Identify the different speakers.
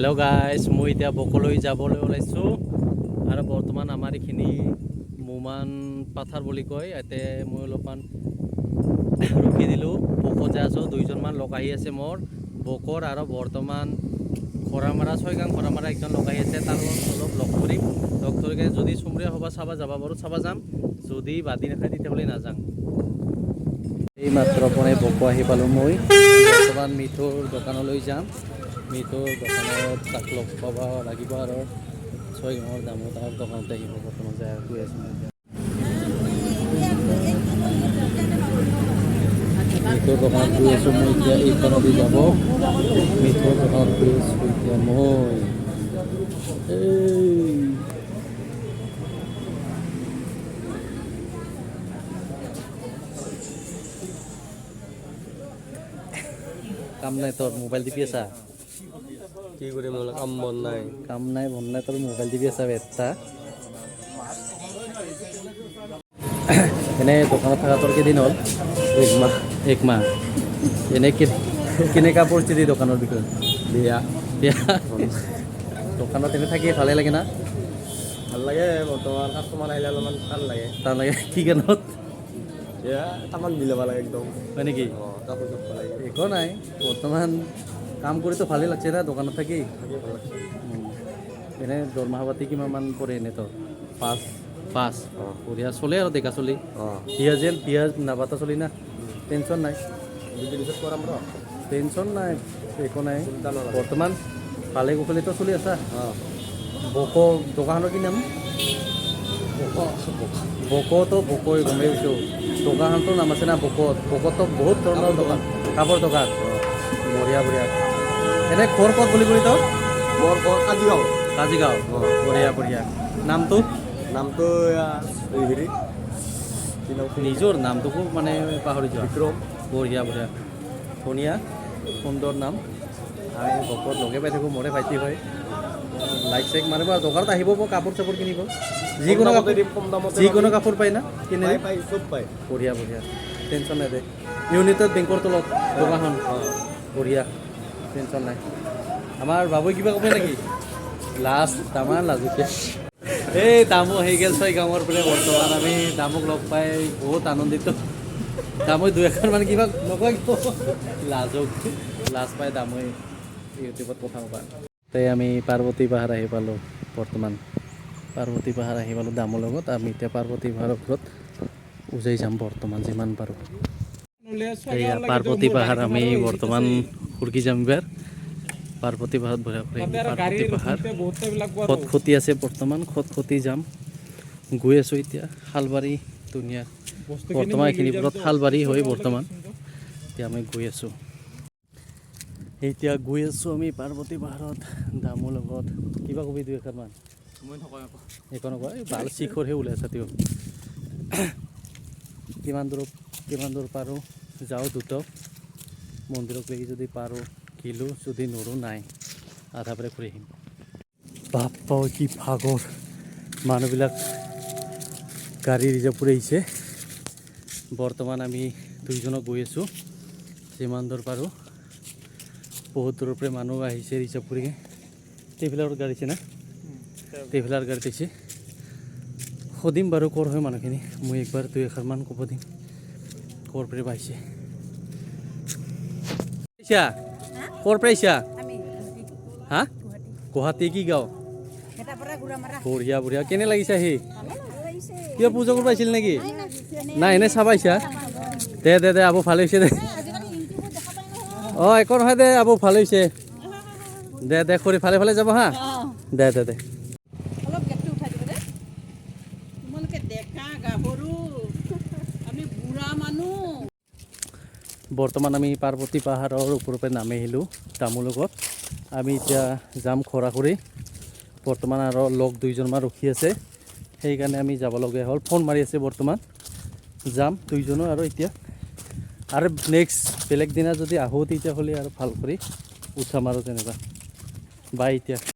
Speaker 1: Hello' guys, মই এতিয়া বকলৈ যাবলৈ ওলাইছোঁ আৰু বৰ্তমান আমাৰ এইখিনি মোমান পাথাৰ বুলি কয়। ইয়াতে মই অলপমান ৰখি দিলোঁ। বকত যাই আছোঁ, দুইজনমান লগ আহি আছে মোৰ বকৰ আৰু বৰ্তমান ঘোঁৰামাৰা, ছয়গাঁও ঘোঁৰামাৰা একজন লগ আহি আছে। তাৰ লগত অলপ লগ কৰিম। লগ ধৰি কিনে যদি চুমৰীয়া সভা চাবা যাব পাৰোঁ, চাবা যাম। যদি বাদি নাখায়, তেতিয়াহ'লে নাযাওঁ। এই মাত্ৰ পৰাই বকো আহি পালোঁ। মই বৰ্তমান মিঠুৰ দোকানলৈ যাম। মিঠুৰ দোকানত তাক লগ পাব লাগিব আৰু ছয়গাঁৱৰ দামো তাৰ দোকানতে আহিব। বৰ্তমান যাই গৈ আছোঁ মই এতিয়া। মিঠুৰ দোকানত গৈ আছোঁ মই এতিয়া। এইখনদি যাব। মিঠুৰ দোকানত গৈ আছোঁ এতিয়া মই। এই কাম নাই তোৰ, মোবাইল টিপি আছা?
Speaker 2: কি কৰিম নহ'লে, কাম বন নাই।
Speaker 1: কাম নাই বন নাই, তোৰ মোবাইল টিপি আছা বেটা। এনে দোকানত থকা তোৰ কেইদিন হ'ল?
Speaker 2: এক মাহ।
Speaker 1: এক মাহ। এনে কেনেকুৱা পৰিস্থিতি দোকানৰ বিষয়ে?
Speaker 2: বিয়া।
Speaker 1: বেয়া। দোকানত এনে থাকি ভালে লাগে না?
Speaker 2: ভাল লাগে। বৰ্তমান কাষ্টমাৰ আহিলে অলপমান টান লাগে।
Speaker 1: টান লাগে কি কাৰণত?
Speaker 2: এয়া তামান বিল ল'ব লাগে একদম।
Speaker 1: হয় নেকি?
Speaker 2: অঁ, কাপোৰ চাপোৰ লাগে।
Speaker 1: একো নাই, বৰ্তমান কাম কৰিতো ভালেই লাগছে না দোকানত থাকি?
Speaker 2: থাকি ভাল লাগছে।
Speaker 1: এনে দৰমহা পাতি কিমানমান পৰে এনে তোৰ?
Speaker 2: 5।
Speaker 1: 5?
Speaker 2: অঁ।
Speaker 1: বঢ়িয়া চলে আৰু ডেকা চলি।
Speaker 2: অঁ।
Speaker 1: বিয়া যেন বিয়া নাপাতা চলি না, টেনশ্যন নাই।
Speaker 2: দুদিন পিছত কৰাম ৰ।
Speaker 1: টেনশ্যন নাই, একো নাই।
Speaker 2: চিন্তা নকৰা।
Speaker 1: বৰ্তমান ভালে কুশলেতো চলি আছা?
Speaker 2: অঁ।
Speaker 1: বক দোকানখনৰ কি নাম? বকতো বকই গমেই পাইছোঁ। দোকানখনতো নাম আছে না বকত। বকততো বহুত ধৰণৰ দোকান, কাপোৰ দোকান। বঢ়িয়া বঢ়িয়া। এনে ঘৰ ক'ত বুলি ক'লি তই?
Speaker 2: মোৰ ঘৰ কাজিগাঁও।
Speaker 1: কাজিগাঁও।
Speaker 2: অঁ।
Speaker 1: বঢ়িয়া বঢ়িয়া। নামটো?
Speaker 2: নামটো এয়া এই হেৰি কি নাম?
Speaker 1: নিজৰ নামটোকো মানে পাহৰি যোৱা।
Speaker 2: বিক্ৰম।
Speaker 1: বঢ়িয়া বঢ়িয়া, ধুনীয়া সুন্দৰ নাম। আমি বকত লগে পাই থাকোঁ, মোৰে ভাইটি হয়। লাইক চাইক মাৰিব আৰু দোকানত আহিব, কাপোৰ চাপোৰ কিনিব। যিকোনো কাপোৰ
Speaker 2: দিম, কম দামতে।
Speaker 1: যিকোনো কাপোৰ পায় না কিনে?
Speaker 2: পাই পাই, চব পায়।
Speaker 1: বঢ়িয়া বঢ়িয়া, টেনশ্যন নাই দে। ইউনিটেড বেংকৰ তলত দোকানখন।
Speaker 2: অঁ।
Speaker 1: বঢ়িয়া, টেনশ্যন নাই। আমাৰ বাবুই কিবা ক'ব নেকি? লাজ, তামান লাজুকীয়া। এই দামো আহি গ'ল ছয়গাঁৱৰ পৰা। বৰ্তমান আমি দামক লগ পাই বহুত আনন্দিত। দামই দুই এষাৰ মানে কিবা নকয় কিয়? লাজক লাজ পাই দামই ইউটিউবত কথা ক'বা। তে আমি পাৰ্বতী পাহাৰ আহি পালোঁ। বৰ্তমান পাৰ্বতী পাহাৰ আহি পালোঁ দামৰ লগত। আমি এতিয়া পাৰ্বতী পাহাৰৰ ওপৰত উজাই যাম বৰ্তমান যিমান পাৰোঁ। এয়া পাৰ্বতী পাহাৰ। আমি বৰ্তমান খুৰকি যাম এইবাৰ পাৰ্বতী পাহাৰত। বঢ়িয়া কৰি পাৰ্বতী পাহাৰ খটখটি আছে। বৰ্তমান খটখটি যাম। গৈ আছোঁ এতিয়া শালবাৰী। ধুনীয়া। বৰ্তমান এইখিনি ওপৰত শালবাৰী হয়। বৰ্তমান এতিয়া আমি গৈ আছোঁ। এতিয়া গৈ আছোঁ আমি পাৰ্বতী পাহাৰত দামৰ লগত। কিবা কবি দুই এষাৰমান?
Speaker 2: মই নকওঁ একো।
Speaker 1: একো নকয়। এই ভাল শিখৰহে ওলাই আছে তেওঁ। কিমান দূৰ, কিমান দূৰ পাৰোঁ যাওঁ। দুট মন্দিৰক লাগি যদি পাৰোঁ গিলোঁ, যদি নৰোঁ নাই, আধা পৰা ঘূৰি আহিম। বাপ্পা ঐ, কি ভাগৰ! মানুহবিলাক গাড়ী ৰিজাৰ্ভ কৰি আহিছে। বৰ্তমান আমি দুইজনক গৈ আছোঁ যিমান দূৰ পাৰোঁ। বহুত দূৰৰ পৰা মানুহ আহিছে ৰিজাৰ্ভ কৰি। ট্ৰেভেলাৰত গাড়ী আছে না, ট্ৰেভেলাৰ গাড়ীত আহিছে। সুধিম বাৰু ক'ৰ হয় মানুহখিনি। মই একবাৰ দুই এষাৰমান ক'ব দিম ক'ৰ পৰা পাইছে। আহিছা ক'ৰ পৰা আহিছা?
Speaker 3: আমি
Speaker 1: হা?
Speaker 3: গুৱাহাটী।
Speaker 1: গুৱাহাটী কি গাঁও?
Speaker 3: ভেটাপাৰা, ঘোঁৰামাৰা।
Speaker 1: বঢ়িয়া বঢ়িয়া। কেনে লাগিছে আহি?
Speaker 3: ভাল লাগিছে।
Speaker 1: কিবা পূজা কৰিব আহিছিল নেকি? নাই, এনেই চাব আহিছা। দে দে দে, আবু ভাল হৈছে দে।
Speaker 3: আজিকালি ইউটিউবত দেখা পাই নহয়।
Speaker 1: অঁ, একো নহয় দে, আবু ভাল হৈছে দে। দে খুৰী, ভালে ভালে যাব হা। দে দে দে।
Speaker 3: অলপ গেটটো উঠাই দিব দে।
Speaker 4: তোমালোকে ডেকা গাভৰু, আমি বুঢ়া মানুহ।
Speaker 1: বৰ্তমান আমি পাৰ্বতী পাহাৰৰ ওপৰৰ পৰা নামি আহিলোঁ দামুৰ লগত। আমি এতিয়া যাম খৰাখৰি। বৰ্তমান আৰু লগ দুইজনমান ৰখি আছে, সেইকাৰণে আমি যাবলগীয়া হ'ল। ফোন মাৰি আছে। বৰ্তমান যাম দুইজনো আৰু এতিয়া আৰু নেক্সট বেলেগ দিনা যদি আহোঁ, তেতিয়াহ'লে আৰু ভাল কৰি উঠাম আৰু তেনেকুৱা। বাই এতিয়া।